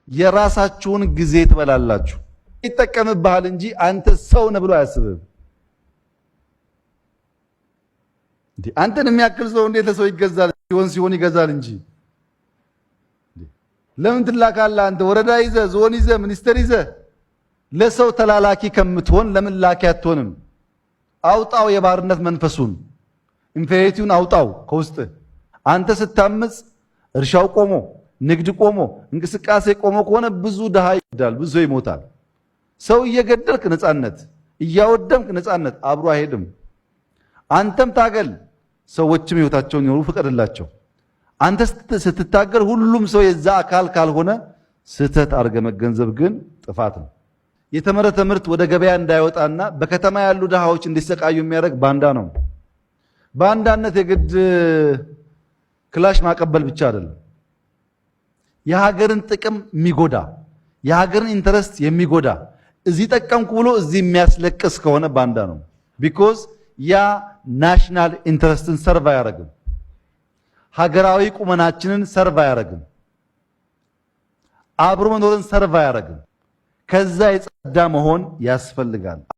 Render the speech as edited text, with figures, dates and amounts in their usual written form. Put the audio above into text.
የራሳችሁን ጊዜ ትበላላችሁ። ይጠቀምብሃል እንጂ አንተ ሰው ነህ ብሎ አያስብም። አንተን የሚያክል ሰው እንዴት ለሰው ይገዛል? ሲሆን ሲሆን ይገዛል እንጂ ለምን ትላካለህ? አንተ ወረዳ ይዘህ፣ ዞን ይዘህ፣ ሚኒስተር ይዘህ ለሰው ተላላኪ ከምትሆን ለምን ላኪ አትሆንም? አውጣው የባርነት መንፈሱን፣ inferiority ውን አውጣው ከውስጥ። አንተ ስታምጽ እርሻው ቆሞ፣ ንግድ ቆሞ፣ እንቅስቃሴ ቆሞ ከሆነ ብዙ ድሃ ይዳል፣ ብዙ ሰው ይሞታል። ሰው እየገደልክ ነፃነት፣ እያወደምክ ነፃነት አብሮ አይሄድም። አንተም ታገል፣ ሰዎችም ህይወታቸውን ይኖሩ ፍቀድላቸው። አንተ ስትታገል ሁሉም ሰው የዛ አካል ካልሆነ ስህተት አድርገህ መገንዘብ ግን ጥፋት ነው። የተመረተ ምርት ወደ ገበያ እንዳይወጣና በከተማ ያሉ ድሃዎች እንዲሰቃዩ የሚያደርግ ባንዳ ነው። ባንዳነት የግድ ክላሽ ማቀበል ብቻ አይደለም። የሀገርን ጥቅም የሚጎዳ፣ የሀገርን interest የሚጎዳ፣ እዚህ ጠቀምኩ ብሎ እዚህ የሚያስለቅስ ከሆነ ባንዳ ነው። Because ያ national interest ን serve አያደርግም። ሀገራዊ ቁመናችንን serve አያደርግም። አብሮ መኖርን serve አያደርግም። ከዛ የጸዳ መሆን ያስፈልጋል።